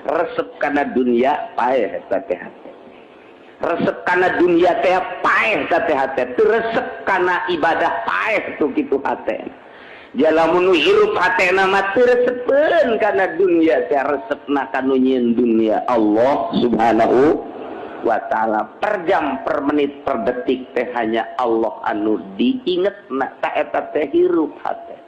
Resep kana dunia, paeh eta teh hate. Resep kana dunia teh, paeh eta teh hate. Teu resep kana ibadah, paeh tuh kitu hate. Lamun nu hirup hatena mah teu resepeun kana dunia teh, resepna ka nu nyieun dunia, Allah Subhanahu wa Ta'ala. Per jam, per menit, per detik teh hanya Allah anu diinget. Na ta eta teh hirup hate.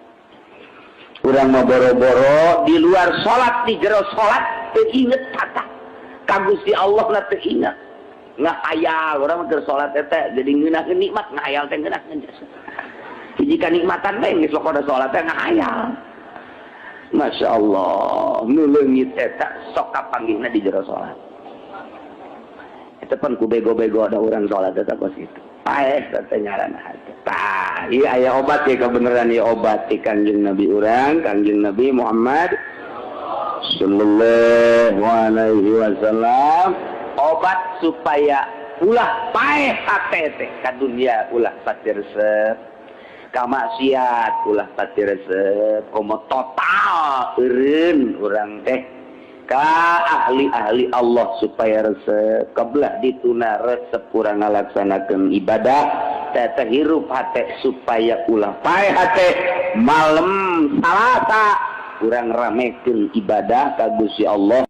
Urang mah boro-boro di luar salat, di jero salat teu inget kata ka Gusti Allah na, teu inget, ngahayal. Urang mah keur salat teh jadi ngeunah nikmat, ngahayal teh ngeunah hiji kanikmatan bae. Geus pokona salat teh ngahayal. Masya Allah, nu leungit eta sok kapanggihna di jero salat. Eta pan ku bego-bego ada orang salat eta kos itu. Paeh teh ngaranna hate. Tah, ieu aya obat ya, kebenaran ieu obat ti Kangjeng Nabi urang, Kangjeng Nabi Muhammad sallallahu alaihi wasallam, obat supaya ulah paeh hate teh ka dunia, ulah pati resep ka maksiat, ulah pati resep, komo total eureun urang teh ka ahli-ahli Allah supaya resep kebelah dituna, resep kurang ngalaksanakeun ibadah teh hirup hate supaya ulah paeh hate. Malam Salasa urang ramekeun ibadah ka Gusti Allah.